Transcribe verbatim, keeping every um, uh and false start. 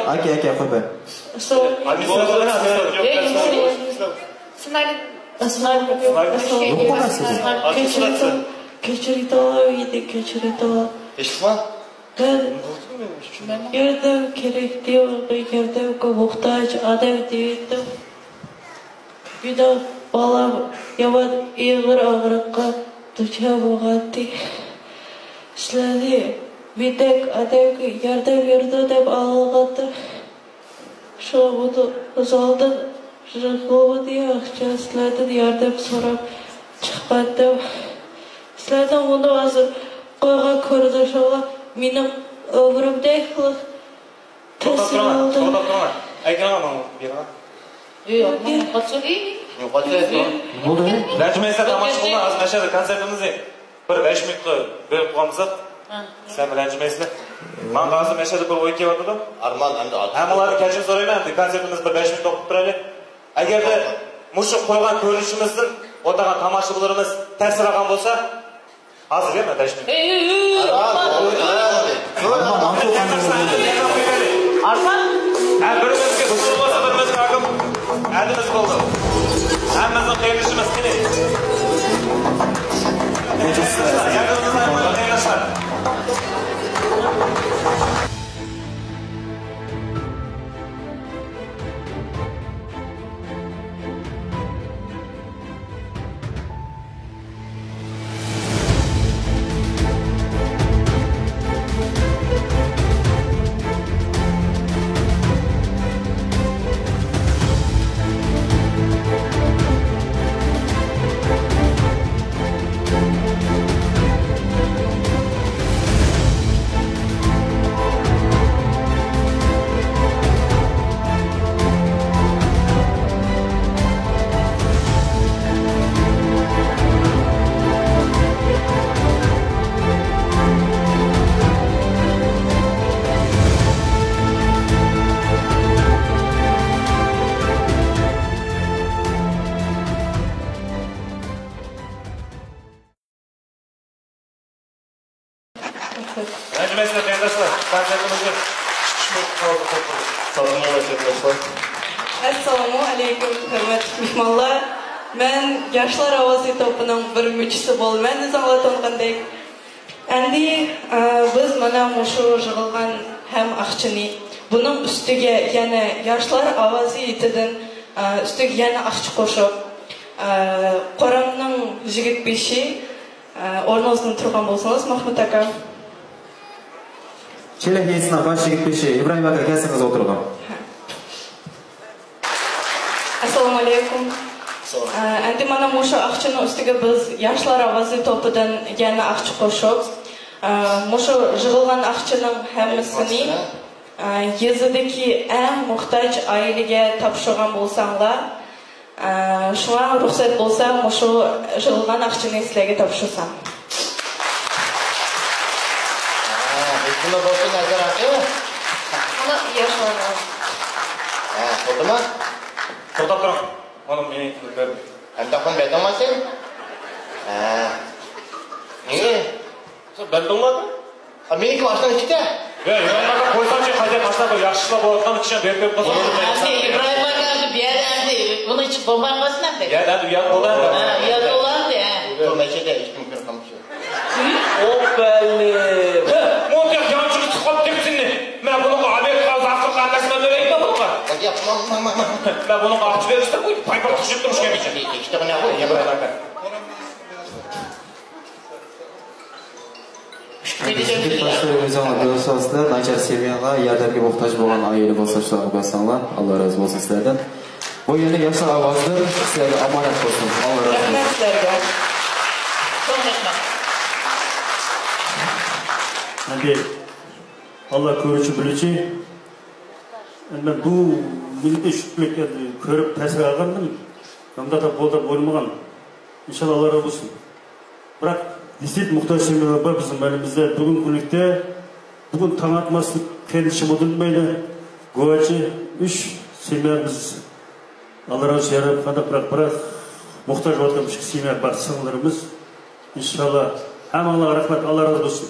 ئاكا، ئاكا، قويماي. ئەسسالامۇ ئەلەيكۇم. كەچۈرۈڭلار، كەچۈرۈڭلار. مەن ياردەم كېرەك دېيىپ، ياردەمگە موھتاج ئادەم دېيىۋەتتىم. مېنىڭ بالام يامان ئېغىر ئاغرىققا دۇچار بولغانتى. سىلەرنى مېندەك ئادەمگە ياردەم بېرىدۇ دەپ ئاڭلىغانتىم. شۇڭا بۇ زالدىن يىغىلمىدى ئاقچا، سىلەردىن ياردەم سوراپ چىقماقتىم. سىلەرنىڭ مۇنۇ ھازىر قويغان كۆرۈنۈشۈڭلار مېنىڭ ئۆمرۈمدەكلا توختاپ تۇرۇڭلار، توختاپ تۇرۇڭلار. ئەكىرىڭلار ماڭا بۇ يەرگە. يوقالسا. نېمە بولدى؟ رەنجىمەيسىلەر، تاماشا قىلىڭلار، ھازىر مەشەدە كونسېرتىمىزنى بىر بەش مىنۇتقا بۆلۈپ قويغان بولساق. ھە. سىلەر رەنجىمەيسىلەر. ماڭا ھازىر مەشەدە بىر ئوي كېلىۋاتىدۇ. ئارمان ئەمدى ئالدى. ھەممىڭلاردىن كەچۈرۈم سورايمەن، ئەمدى كونسېرتىمىزنى بىر بەش مىنۇت توختىتىپ تۇرايلى. ئەگەردە مۇشۇ قويغان كۆرۈنۈشىمىزدىن ئولتۇرغان تاماشىبىنلىرىمىز تەسىر ئالغان بولسا، ھازىر يەنە دەشمىدىم. ئەي، ئەي، ئەي، ئارمان. ئارمان، ئارمان، ئارمان. ئارمان. ھە، بىرىمىزگە سۇ بولسا، بىرىمىزگە ئاكام. ئەدىمىز بولدى. ھەممىمىزنىڭ قېرىندىشىمىز، قېنى. ياردىمىمىزنى قىلىڭلار، قېرىنداشلار. رەنجىمەيسىلەر، قېرىنداشلار، كونسېرتىمىزنى چۈشۈرۈپ قالدۇق. سالام ئەلەيكۇم، قېرىنداشلار. ئەسسالامۇ ئەلەيكۇم، ھۆرمەتلىك مېھمانلار. مەن ياشلار ئاۋازى توپىنىڭ بىر مۈشتىسى بولىمەن، ئۆزۈڭلار تونۇغاندەك. ئەمدى، ئە، بىز مانا مۇشۇ يىغىلغان ھەم ئاقچىنى، بۇنىڭ ئۈستىگە يەنە ياشلار ئاۋازى ئېتىدىن، ئە، ئۈستىگە يەنە ئاقچا قوشۇپ، ئە، قورامنىڭ يىگىت بېشى، ئە، ئورنىڭىزدىن تۇرغان بولسىڭىز، مەھمۇت ئاكا. چېلەك يېزىسىنىڭ باش يىگىت بېشى ئىبراھىم ئاكا كەلسىڭىز ئولتۇرغىن. ئەسسالامۇ ئەلەيكۇم. ئەسسالام. ئە، ئەمدى مانا مۇشۇ ئاقچىنىڭ ئۈستىگە بىز ياشلار ئاۋازى توپىدىن يەنە ئاقچا قوشۇپ، ئە، مۇشۇ يىغىلغان ئاقچىنىڭ ھەممىسىنى، ئە، يېزىدىكى ئەڭ موھتاج ئائىلىگە تاپشۇرغان بولساڭلار، ئە، شۇڭا رۇخسەت بولسا، مۇشۇ يىغىلغان ئاقچىنى سىلەرگە تاپشۇرسام. ھە، ھېكمەت بولسۇن، نەزەر ئاكا. مانا ياشلار. ھە، بولدىمۇ؟ توختاپ تۇرۇڭ. مانا مېنى كۆرۈپ. ئەمدى ئاخۇن بەردىڭما سەن؟ ھە. نېمە؟ سەن بەردىڭما؟ ئا، مېنىڭكى ئاشۇنىڭ ئىچىدە. يا، يا، قويسامچى، قايتا تاشلاپ قوي. ياخشى ئىشلار بولۇۋاتقان ئىچىدە بېرىپ قويۇپ قويسام. ئەمدى ئىبراھىم ئاكا ئەمدى بۇ يەردە ئەمدى ئۇنىڭ ئىچىدە بولماي قالسۇن ئەمدى. يا، ئەمدى ئۇيال بولدى ئەمدى. ھە، ئۇيال بولدى ئەمدى، ھە. بۇ مەسىلىدە ھېچكىم كۆرۈپ قالمىسۇن. ئوپپەلى. مۇنتىق يانچۇقى چىقىپ كەتسىن. مەن بۇنىڭغا ئامېرىكا زاكىر قانداشلار بېرەيمەن بۇنىڭغا. ياق، ماڭ، ماڭ، ماڭ، ماڭ. مەن بۇنىڭغا ئاقچا بېرىشتە بۇ پايپاق تۇشۇپ تۇرۇش كەلمىسە. ئىشتىغىنى ياق. يا، بىرايدەر. ئۆزۈڭلار بىلىسىلەر، ناچار سېمياغا، ياردەمگە موھتاج بولغان ئائىلە بولسا، شۇلارغا بەرسەڭلار، ئاللا رازى بولسۇن سىلەردىن. بۇ يەنە ياشلار ئاۋازىدىر، سىلەرگە ئامانەت بولسۇن. ئاللا رازى بولسۇن. رەھمەت سىلەرگە. چوڭ رەھمەت. ئەمدى، ئاللا كۆرۈشى بىلىشى. ئەمدى مەن بۇ مىللىتنى شۇ كۆرۈپ تەسىر ئالغانىدىم. مۇنداق بولدى دەپ ئويلىمىغان. ئىنشاللا، ئاللا رازى بولسۇن. بىراق، دېسىت موھتاج سېميالار بار بىزنىڭ مەھەللىمىزدە. بۈگۈنكى كۈنلۈكتە، بۈگۈن تاڭ ئاتماستىن قېرىندىشىم ئۇدۇلمايدۇ. گۇۋاچى ئۈچ سېميامىز. ئاللا رازى بولسۇن، يا رەب، قانداق بىراق، بىراق موھتاج بولغان ئۈچ سېميا بار، سىڭلىرىمىز. ئىنشاللا، ھەممىڭلارغا رەھمەت، ئاللا رازى بولسۇن.